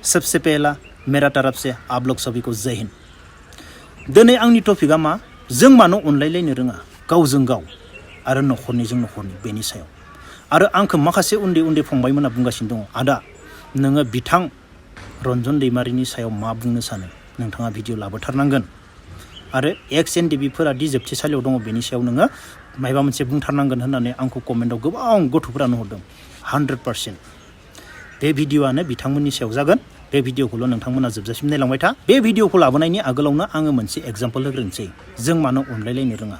सबसे पहला मेरा तरफ से आप लोग सभी को जय हिंद। दिनै आंनि टपिकआ मा जों मानो अनलायलायनो रोङा गावजों गाव आरो नखरनिजों नखरनि बेनि सायाव। आरो आंखौ माखासे उन्दै उन्दै फंबायमोना बुंगासिनो दङ, आदा नोङो बिथां रन्जन दैमारिनि सायाव मा बुंनो सानो, नोंथाङा भिडिअ लाबोथारनांगोन। आरो एक्स एन डिबिफोरा दि जोबथेसालियाव दङ बेनि सायाव नोङो माइबा मोनसे बुंथारनांगोन होननानै आंखौ कमेन्टआव गोबां गथ'फोरानो हरदों। 100% बे भिडिअआनो बिथांमोननि सायाव जागोन। बे भिडिअखौल' नोंथांमोना जोबजासिम नायलांबाय था। बे भिडिअखौ लाबोनायनि आगोलावनो आङो मोनसे एग्जाम्पल होग्रोनोसै जों मानो अनलायलायनो रोङा।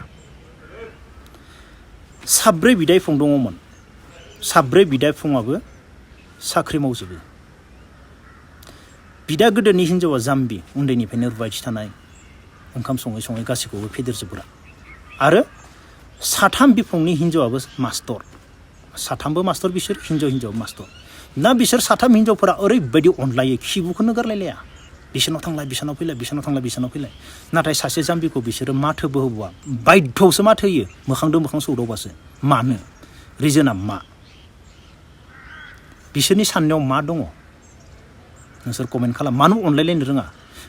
साब्रै बिदायफं दङमोन। साब्रै बिदायफङाबो साख्रि मावजोबो। बिदा गोदोरनि हिन्जावा जाम्बि, उन्दैनिफ्रायनो रुवाथि थानाय, ओंखाम सङै सङै गासैखौबो फेदेरजोबग्रा। आरो साथाम बिफंनि हिन्जावाबो मास्टर। साथामबो मास्टर, बिसोर हिन्जाव मास्टर। ना बिसोर साथाम हिन्जावफोरा ओरैबायदि अनलायो, खिबुखौनो गारलायलाया। बिसोरनाव थांलाय बिसोरनाव फैलाय, बिसोरनाव थांलाय बिसोरनाव फैलाय। नाथाय सासे जाम्बिखौ बिसोरो माथोबो होबावा, बायध'आवसो माथो होयो, मोखांदों मोखां सौदावबासो। मानो? रिजोना मा? बिसोरनि साननायाव मा दङ नोंसोर कमेन्ट खालाम। मानो अनलायलायनो रोङा?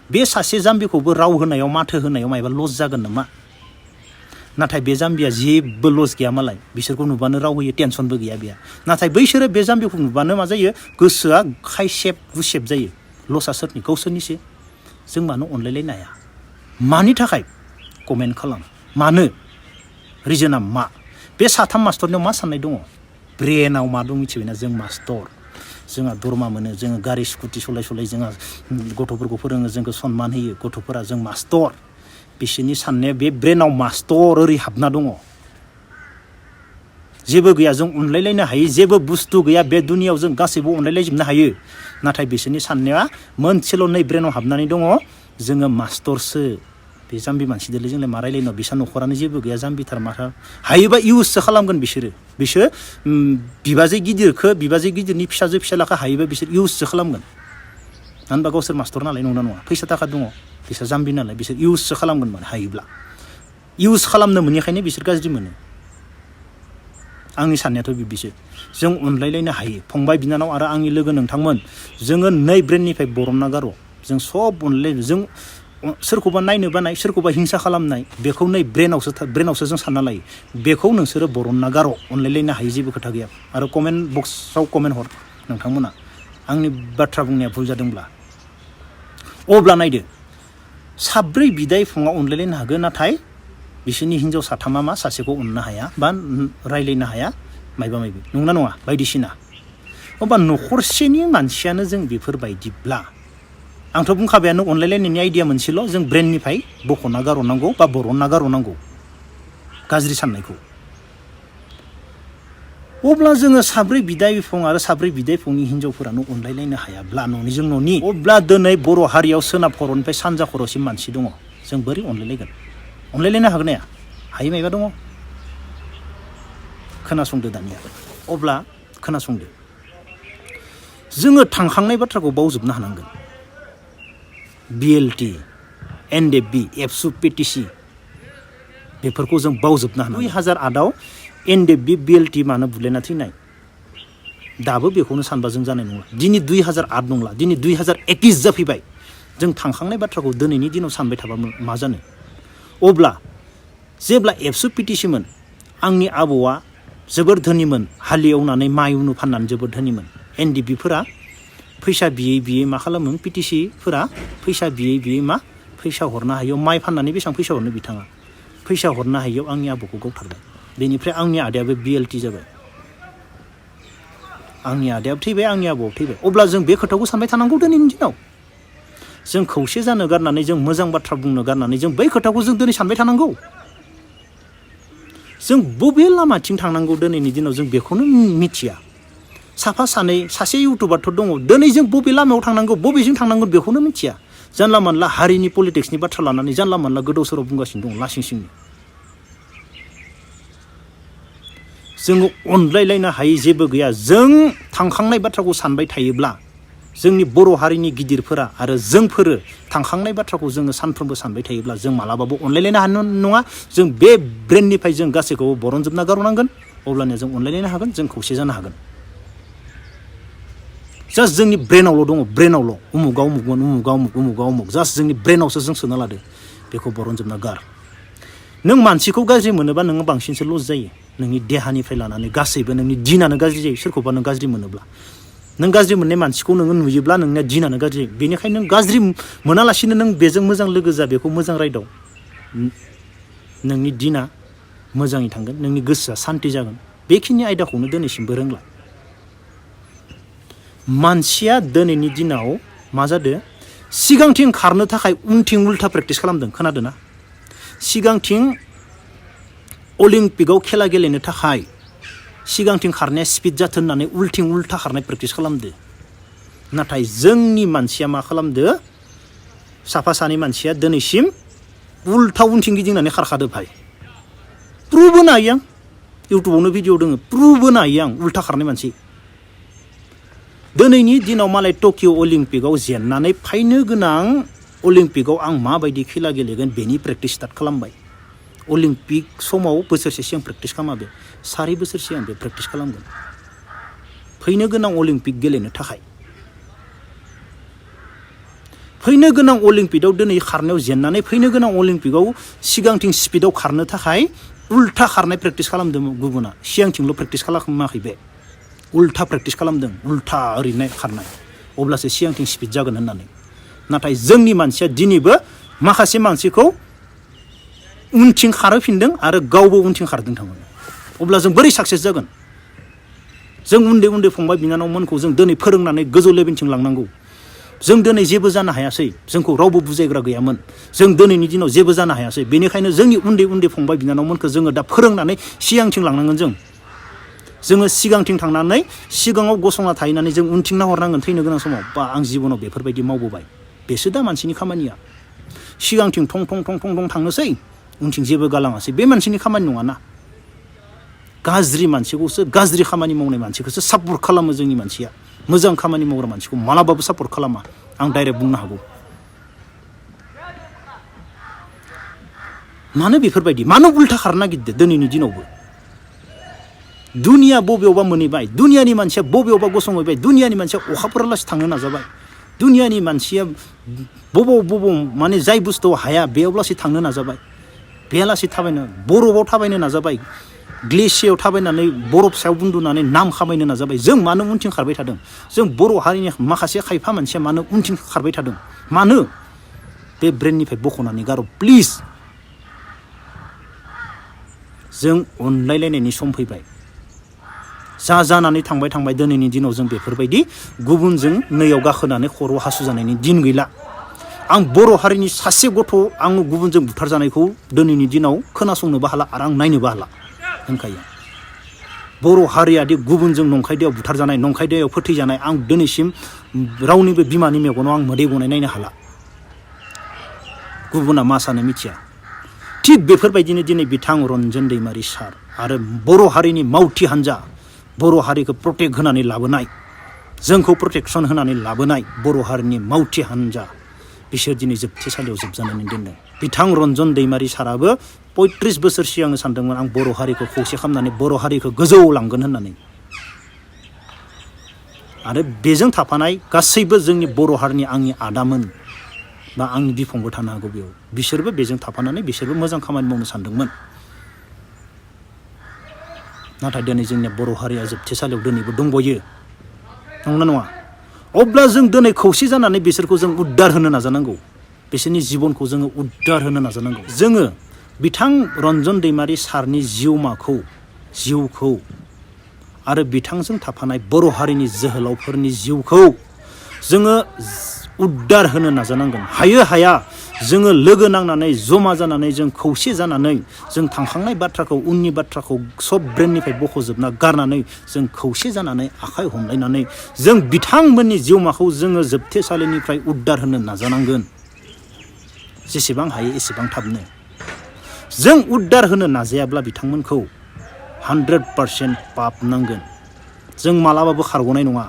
बे सासे जाम्बिखौबो राव होनायाव माथो होनायाव मायबा लस जागोन नामा? नाथाय बे जाम्बिया जेबो लस गैया मालाय, बिसोरखौ नुबानो राव होयो, टेनसनबो गैया बेहा। नाथाय बैसोरो बे जाम्बिखौ नुबानो मा जायो, गोसोआ खायसेब गुसेब जायो। लसआ सोरनि? गावसोरनिसो। जों मानो अनलायलायनो हाया? मानि थाखाय? कमेन्ट खालाम। मानो? रिजोना मा? बे साथाम मास्टरनियाव मा साननाय दङ? ब्रेनाव मा दं मिथिबायना? जों मास्टर, जोंहा दरमा मोनो, जोङो गारि स्कुटि सलाय जोंहा गथ'फोरखौ फोरोङो, जोंखौ सनमान होयो गथ'फोरा, जों मास्टर। बिसोरनि साननाया बे ब्रेनाव मास्टर ओरै हाबना दङ। जेबो गैया, जों अनलायलायनो हायो, जेबो बुस्थु गैया बे दुनियाव, जों गासैबो अनलायलायजोबनो हायो। नाथाय बिसोरनि साननाया मोनसेल' नै ब्रेनाव हाबनानै दङ, जोङो मास्टरसो। बे जाम्बि मानसिदोंलै जोंलाय मा रायलायनो? बिसा न'खरानो जेबो गैया, जाम्बिथार माथार। हायोबा इउससो खालामगोन बिसोर बिबाजै गिदिरनि फिसाजो फिसालाखौ हायोबा बिसोर इउससो खालामगोन। मानो होनबा गावसोर मास्टर नालाय, नंगौना नङा? फैसा थाखा दङ, बिसोर जाम्बि नालाय, बिसोर इउससो खालामगोन। माने हायोब्ला इउस खालामनो मोनिखायनो बिसोर गाज्रि मोनो। आंनि साननायाथ' बिदिसो। जों अनलायलायनो हायो, फंबाय बिनानाव आरो आंनि लोगो नोंथांमोन। जोङो नै ब्रेननिफ्राय बरनना गार'। जों सब अनलायनो, जों सोरखौबा नायनो बानाय, सोरखौबा हिंसा खालामनाय, बेखौ नै ब्रेनावसो जों सानना लायो। बेखौ नोंसोरो बरनना गार'। अनलायलायनो हायो, जेबो खोथा गैया। आरो कमेन्ट बक्सआव कमेन्ट हर नोंथांमोना आंनि बाथ्रा बुंनाया भुल जादोंब्ला। अब्ला नायदो, साब्रै बिदायफङा अनलायलायनो हागोन, नाथाय बिसोरनि हिन्जाव साथामा मा सासेखौ अननो हाया बा रायलायनो हाया, मायबा मायबि, नंगौना नङा? बायदिसिना। अब्ला न'खरसेनि मानसियानो जों बेफोरबायदिब्ला, आंथ' बुंखाबायानो अनलायलायनायनि आइडिया मोनसेल', जों ब्रेननिफ्राय बख'ना गार'नांगौ बा बरनना गार'नांगौ गाज्रि साननायखौ। अब्ला जोङो साब्रै बिदायफं आरो साब्रै बिदायफंनि हिन्जावफोरानो अनलायलायनो हायाब्ला, न'निजों न'नि, अब्ला दिनै बर' हारियाव सोनाब खर'निफ्राय सानजा खर'सिम मानसि दङ, जों बोरै अनलायलायगोन? अनलायलायनो हागोन ना हाया? हायो, मायबा दङ। खोनासंदो दानिया। अब्ला खोनासंदो, जोङो थांखांनाय बाथ्राखौ बावजोबनो हानांगोन। BLT, NDB, एबसु, PTC बेफोरखौ जों बावजोबनो हानांगोन। 2008आव NDB BLT मानो बुलायना थैनाय, दाबो बेखौनो सानबा जों जानाय नंला। दिनै 2008 नंला, दिनै 2021 जाफैबाय। जों थांखांनाय बाथ्राखौ दिनैनि दिनाव सानबाय थाबा मा जानो? अब्ला जेब्ला एबसु PTCमोन, आंनि आबौआ जोबोर धोनिमोन, हालेवनानै माइ उनु फाननानै जोबोर धोनिमोन। NDBफोरा फैसा बियै मा खालामो? PTCफोरा फैसा बियै मा फैसा हरनो हायो, माइ फाननानै बेसेबां फैसा हरनो बिथाङा? फैसा हरनो हायो, आंनि आबौखौ गावथारबाय। बेनिफ्राय आंनि आदायाबो BLT जाबाय। आंनि आदायाबो थैबाय, आंनि आबौआबो थैबाय। अब्ला जों बे खोथाखौ सानबाय थानांगौ दिनैनि दिनाव। जों खौसे जानो गारनानै, जों मोजां बाथ्रा बुंनो गारनानै, जों बै खोथाखौ जों दिनै सानबाय थानांगौ। जों बबे लामाथिं थांनांगौ दिनैनि दिनाव जों बेखौनो मिथिया। साफा सासे इउटुबारथ' दङ, दिनै जों बबे लामायाव थांनांगौ, बबेजों थांनांगौ बेखौनो मिथिया। जानला मानला हारिनि पलिटिक्सनि बाथ्रा लानानै जानला मानला गोदाव सोराव बुंगासिनो दङ, लासिं सिंनि। जोङो अनलायलायनो हायै जेबो गैया। जों थांखांनाय बाथ्राखौ सानबाय थायोब्ला, जोंनि बर' हारिनि गिदिरफोरा आरो जोंफोरो थांखांनाय बाथ्राखौ जोङो सानफ्रोमबो सानबाय थायोब्ला, जों मालाबाबो अनलायलायनो हानाय नङा। जों बे ब्रेननिफ्राय जों गासैखौबो बरनजोबना गारनांगोन। अब्लानिया जों अनलायलायनो हागोन, जों खौसे जानो हागोन। जास्ट जोंनि ब्रेनावल' दङ ब्रेनावल' उमुगाव उमुगमोन उमुगाव उमुग उमुगाव उमुग जास्ट जोंनि ब्रेनावसो जों सोना लादो बेखौ बरनजोबना गार नों मानसिखौ गाज्रि मोनोबा नोङो बांसिनसो लस जायो नोंनि देहानिफ्राय लानानै गासैबो नोंनि दिनानो गाज्रि जायो सोरखौबा नों गाज्रि मोनोब्ला नों गाज्रि मोननाय मानसिखौ नोङो नुयोब्ला नोंनिया दिनानो गाज्रि जायो बेनिखायनो नों गाज्रि मोनालासिनो नों बेजों मोजां लोगो जा बेखौ मोजां रायदाव नोंनि दिना मोजाङै थांगोन नोंनि गोसोआ सान्ति जागोन बेखिनि आयदाखौनो दिनैसिमबो रोंला मानसिया दिनैनि दिनाव मा जादों सिगांथिं खारनो थाखाय उनथिं उल्था प्रेक्टिस खालामदों खोनादों ना सिगांथिं अलिम्पिकआव खेला गेलेनो थाखाय सिगांथिं खारनाया स्पिड जाथों होननानै उल्थिं उल्था खारनाय प्रेक्टिस खालामदो नाथाय जोंनि मानसिया मा खालामदो साफा सानै मानसिया दिनैसिम उल्था उनथिं गिदिंनानै खारखादो भाई प्रुभ होनो हायो आं इउटुबावनो भिडिअ दङ प्रुभ होनो हायो आं उल्था खारनाय मानसि दिनैनि दिनाव मालाय टकिअ अलिम्पिकआव जेननानै फैनो गोनां अलिम्पिकआव आं माबायदि खेला गेलेगोन बेनि प्रेक्टिस स्टार्ट खालामबाय अलिम्पिक समाव बोसोरसे सिगां प्रेक्टिस खालामा बे 4 बोसोर सिगां बे प्रेक्टिस खालामगोन फैनो गोनां अलिम्पिक गेलेनो थाखाय फैनो गोनां अलिम्पिकआव दिनै खारनायाव जेननानै फैनो गोनां अलिम्पिकआव सिगांथिं स्पिडआव खारनो थाखाय उल्था खारनाय प्रेक्टिस खालामदों गुबुना सिगांथिंल' प्रेक्टिस खालामाखै बे उल्था प्रेक्टिस खालामदों उल्था ओरैनो खारनाय अब्लासो सिगांथिं स्पिड जागोन होननानै नाथाय जोंनि मानसिया दिनैबो माखासे मानसिखौ उनथिं खारहोफिनदों आरो गावबो उनथिं खारदों थांमोन अब्ला जों बोरै साक्सेस जागोन जों उन्दै उन्दै फंबाय बिनानावमोनखौ जों दिनै फोरोंनानै गोजौ लेभेलथिं लांनांगौ जों दिनै जेबो जानो हायासै जोंखौ रावबो बुजायग्रा गैयामोन जों दिनैनि दिनाव जेबो जानो हायासै बेनिखायनो जोंनि उन्दै उन्दै फंबाय बिनानावमोनखौ जोङो दा फोरोंनानै सिगांथिं लांनांगोन जोङो सिगांथिं थांनानै सिगाङाव गसंना थाहैनानै जों उनथिं नाहरनांगोन थैनो गोनां समाव बा आं जिबनाव बेफोरबायदि मावबोबाय बेसो दा मानसिनि खामानिया सिगांथिं थं थं थं थं थं थांनोसै उनथिं जेबो गालाङासै बे मानसिनि खामानि नङाना गाज्रि मानसिखौसो गाज्रि खामानि मावनाय मानसिखौसो सापर्ट खालामो जोंनि मानसिया मोजां खामानि मावग्रा मानसिखौ मालाबाबो सापर्ट खालामा आं डाइरेक्ट बुंनो हागौ मानो बेफोरबायदि मानो उल्था खारनो नागिरदो दिनैनि दिनावबो दुनिया बबेयावबा मोनहैबाय दुनियानि मानसिया बबेयावबा गसंहैबाय दुनियानि मानसिया अखाफोरालासि थांनो नाजाबाय दुनियानि मानसिया बबाव माने जाय बुस्थुआव हाया बेयावलासि थांनो नाजाबाय बेयालासि थाबायनो बरफआव थाबायनो नाजाबाय ग्लेसियाव थाबायनानै बरफ सायाव उन्दुनानै नाम खामायनो नाजाबाय जों मानो उनथिं खारबाय थादों जों बर' हारिनि माखासे खायफा मानसिया मानो उनथिं खारबाय थादों मानो बे ब्रेननिफ्राय बख'नानै गार' प्लिज जों अनलायलायनायनि सम फैबाय जा जानानै थांबाय दिनैनि दिनाव जों बेफोरबायदि गुबुनजों नैयाव गाखोनानै खर' हासु जानायनि दिन गैला आं बर' हारिनि सासे गथ' आङो गुबुनजों बुथारजानायखौ दिनैनि दिनाव खोनासंनोबो हाला आरो आं नायनोबो हाला होनखायो बर' हारियादि गुबुनजों नंखायदायाव बुथारजानाय नंखायदायाव फोथैजानाय आं दिनैसिम रावनिबो बिमानि मेगनाव आं मोदै गनाय नायनो हाला गुबुना मा सानो मिथिया थिग बेफोरबायदिनो दिनै बिथां रन्जन दैमारि सार आरो बर' हारिनि मावथि हान्जा बर' हारिखौ प्रटेक्ट होनानै लाबोनाय जोंखौ प्रटेक्सन होनानै लाबोनाय बर' हारिनि मावथि हान्जा बिसोर दिनै जोबथेसालियाव जोबजानानै दोनदों बिथां रन्जन दैमारि साराबो 35 बोसोर सिगां सानदोंमोन आं बर' हारिखौ खौसे खालामनानै बर' हारिखौ गोजौआव लांगोन होननानै आरो बेजों थाफानाय गासैबो जोंनि बर' हारिनि आंनि आदामोन बा आंनि बिफंबो थानो हागौ बेयाव बिसोरबो बेजों थाफानानै बिसोरबो मोजां खामानि मावनो सानदोंमोन नाथाय दिनै जोंनिया बर' हारिया जोबथेसालियाव दिनैबो दंबयो नंगौना नङा अब्ला जों दिनै खौसे जानानै बिसोरखौ जों उद्धार होनो नाजानांगौ बिसोरनि जिबनखौ जोङो उद्धार होनो नाजानांगौ जोङो बिथां रन्जन दैमारि सारनि जिउखौ आरो बिथांजों थाफानाय बर' हारिनि जोहोलावफोरनि जिउखौ जोङो उद्धार होनो नाजानांगोन हायो हाया जोङो लोगो नांनानै जमा जानानै जों खौसे जानानै जों थांखांनाय बाथ्राखौ उननि बाथ्राखौ सब ब्रेननिफ्राय बख'जोबना गारनानै जों खौसे जानानै आखाइ हमलायनानै जों बिथांमोननि जिउमाखौ जोङो जोबथेसालिनिफ्राय उद्धार होनो नाजानांगोन जेसेबां हायो एसेबां थाबनो जों उद्धार होनो नाजायाब्ला बिथांमोनखौ 100% पाप नांगोन जों मालाबाबो खारग'नाय नङा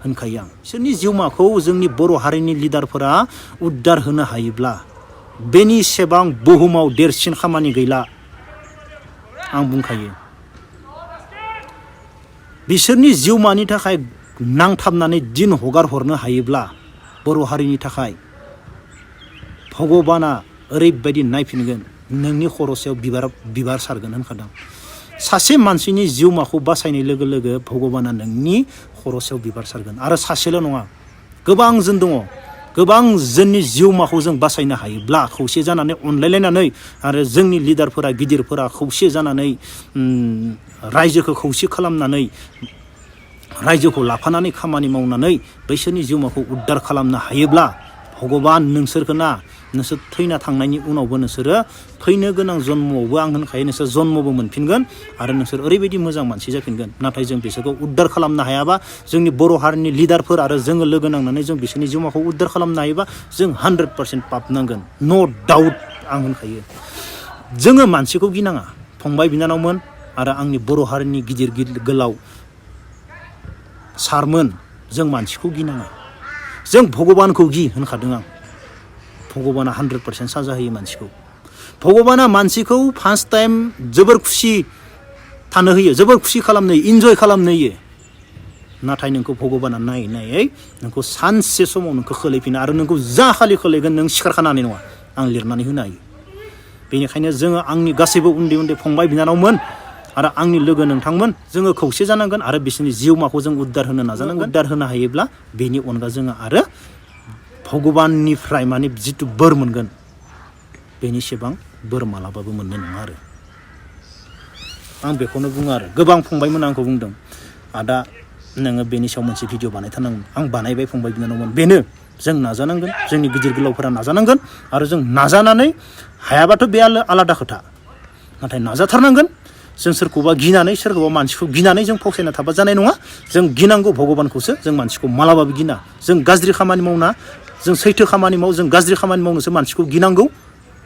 होनखायो आं बिसोरनि जिउमाखौ जोंनि बर' हारिनि लिडारफोरा उद्धार होनो हायोब्ला बेनि सेबां बुहुमाव देरसिन खामानि गैला आं बुंखायो बिसोरनि जिउमानि थाखाय नांथाबनानै दिन हगार हरनो हायोब्ला बर' हारिनि थाखाय भगबाना ओरैबायदि नायफिनगोन नोंनि खर'सायाव बिबार सारगोन होनखादों सासे मानसिनि जिउमाखौ बासायनाय लोगो लोगो भगबाना नोंनि खर'सायाव बिबार सारगोन आरो सासेल' नङा गोबां जन दङ गोबां जोंनि जिउमाखौ जों बासायनो हायोब्ला खौसे जानानै अनलायलायनानै आरो जोंनि लिडारफोरा गिदिरफोरा खौसे जानानै रायजोखौ खौसे खालामनानै रायजोखौ लाफानानै खामानि मावनानै बैसोरनि जिउमाखौ उद्धार खालामनो हायोब्ला भगबान नोंसोर थैना थांनायनि उनावबो नोंसोरो फैनो गोनां जन्मआवबो आं होनखायो नोंसोर जन्मबो मोनफिनगोन आरो नोंसोर ओरैबायदि मोजां मानसि जाफिनगोन नाथाय जों बिसोरखौ उद्धार खालामनो हायाबा जोंनि बर' हारिनि लिडारफोर आरो जोङो लोगो नांनानै जों बिसोरनि जिउमाखौ उद्धार खालामनो हायोबा जों 100% पाप नांगोन नो डाउट आं होनखायो जोङो मानसिखौ गिनाङा फंबाय बिनानावमोन आरो आंनि बर' हारिनि गिदिर गोलाव सारमोन जों मानसिखौ गिनाङा जों भगबानखौ गि होनखादों आं भगबाना 100% साजा होयो मानसिखौ भगबाना मानसिखौ फार्स्ट टाइम जोबोर खुसि थानो होयो जोबोर खुसि खालामनो होयो इन्जय खालामनो होयो नाथाय नोंखौ भगबाना नायै नायै नोंखौ सानसे समाव नोंखौ खोलैफिनो आरो नोंखौ जा खालि खोलैगोन नों सिखार खानानै नङा आं लिरनानै होनो हायो बेनिखायनो जोङो आंनि गासैबो उन्दै उन्दै फंबाय बिनानावमोन आरो आंनि लोगो नोंथांमोन जोङो खौसे जानांगोन आरो बिसोरनि जिउमाखौ जों उद्धार होनो नाजानांगोन उद्धार होनो हायोब्ला बेनि अनगा जोङो आरो भगबाननिफ्राय माने जिथु बोर मोनगोन बेनि सेबां बोर मालाबाबो मोननो नङा आरो आं बेखौनो बुङो आरो गोबां फंबायमोन आंखौ बुंदों आदा नोङो बेनि सायाव मोनसे भिडिअ बानायथारनांगोन आं बानायबाय फंबाय बिनानावमोन बेनो जों नाजानांगोन जोंनि गिदिर गोलावफोरा नाजानांगोन आरो जों नाजानानै हायाबाथ' बे आलादा खोथा नाथाय नाजाथारनांगोन जों सोरखौबा गिनानै सोरखौबा मानसिखौ गिनानै जों फावसायना थाबा जानाय नङा जों गिनांगौ भगबानखौसो जों मानसिखौ मालाबाबो गिना जों गाज्रि खामानि मावना जों सैथो खामानि माव जों गाज्रि खामानि मावनोसो मानसिखौ गिनांगौ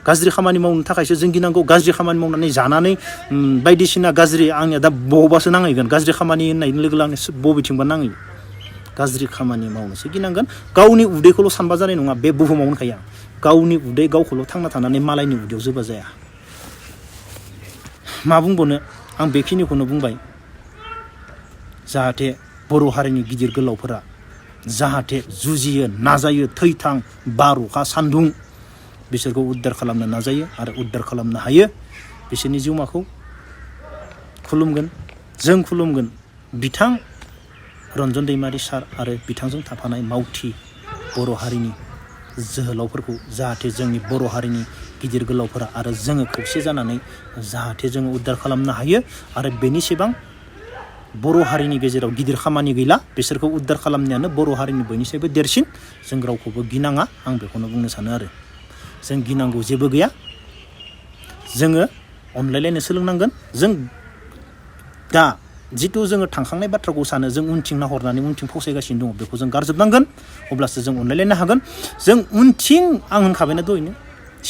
गाज्रि खामानि मावनो थाखायसो जों गिनांगौ गाज्रि खामानि मावनानै जानानै बायदिसिना गाज्रि आंनिया दा बबावबासो नांहैगोन गाज्रि खामानि होननाय लोगो लोगो आंनि बबेथिंबा नांहैयो गाज्रि खामानि मावनोसो गिनांगोन गावनि उदैखौल' सानबा जानाय नङा बे बुहुमाव होनखायो गावनि उदै गावखौल' थांना थानानै मालायनि उदैयाव जोबा जाया मा बुंबावनो आं बेखिनिखौनो बुंबाय जाहाथे बर' हारिनि गिदिर गोलावफोरा जाहाथे जुजियो नाजायो थैथां बार अखा सान्दुं बिसोरखौ उद्धार खालामनो नाजायो आरो उद्धार खालामनो हायो बिसोरनि जिउमाखौ खुलुमगोन जों खुलुमगोन बिथां रन्जन दैमारि सार आरो बिथांजों थाफानाय मावथि बर' हारिनि जोहोलावफोरखौ जाहाथे जोंनि बर' हारिनि गिदिर गोलावफोरा आरो जोङो खौसे जानानै जाहाथे जोङो उद्धार खालामनो हायो आरो बेनि सेबां बर' हारिनि गेजेराव गिदिर खामानि गैला बिसोरखौ उद्धार खालामनायानो बर' हारिनि बयनिसायबो देरसिन जों रावखौबो गिनाङा आं बेखौनो बुंनो सानो आरो जों गिनांगौ जेबो गैया जोङो अनलायलायनो सोलोंनांगोन जों दा जिथु जोङो थांखांनाय बाथ्राखौ सानो जों उनथिं नाहरनानै उनथिं फावसायगासिनो दङ बेखौ जों गारजोबनांगोन अब्लासो जों अनलायलायनो हागोन जों उनथिं आं होनखाबायना दहायनो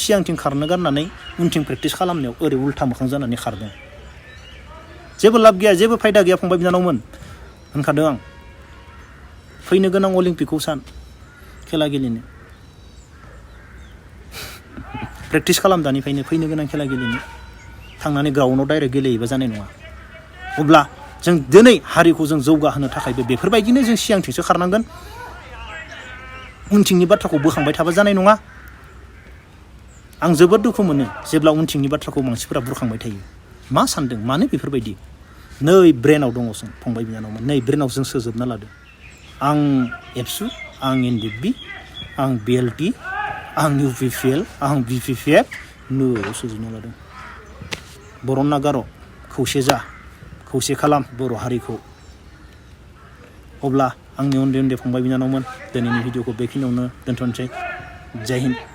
सिगांथिं खारनो गारनानै उनथिं प्रेक्टिस खालामनायाव ओरै उल्था मोखां जानानै खारदों जेबो लाब गैया जेबो फायदा गैया फंबाय बिनानावमोन होनखादों आं फैनो गोनां अलिम्पिकखौ सान खेला गेलेनो प्रेक्टिस खालाम दानिफ्रायनो फैनो गोनां खेला गेलेनो थांनानै ग्राउन्डआव डाइरेक्ट गेलेयोबा जानाय नङा अब्ला जों दिनै हारिखौ जों जौगाहोनो थाखायबो बेफोरबायदिनो जों सिगांथिंसो खारनांगोन उनथिंनि बाथ्राखौ बोखांबाय थाबा जानाय नङा आं जोबोद दुखु मोनो जेब्ला उनथिंनि बाथ्राखौ मानसिफोरा बुरखांबाय थायो मा सानदों मानो बेफोरबायदि नै ब्रेनाव दङसो फंबाय बिनानावमोन नै ब्रेनाव जों सोजोबना लादों आं एबसु आं एनडिबि आं बिएलटि आं इउपिपिएल आं बिपिपिएफ नोआव सोजोबना लादों बर' नागार' खौसे जा खौसे खालाम बर' हारिखौ अब्ला आंनि उन्दै उन्दै फंबाय बिनानावमोन दिनैनि भिडिअखौ बेखिनियावनो दोनथ'नोसै जय हिन्द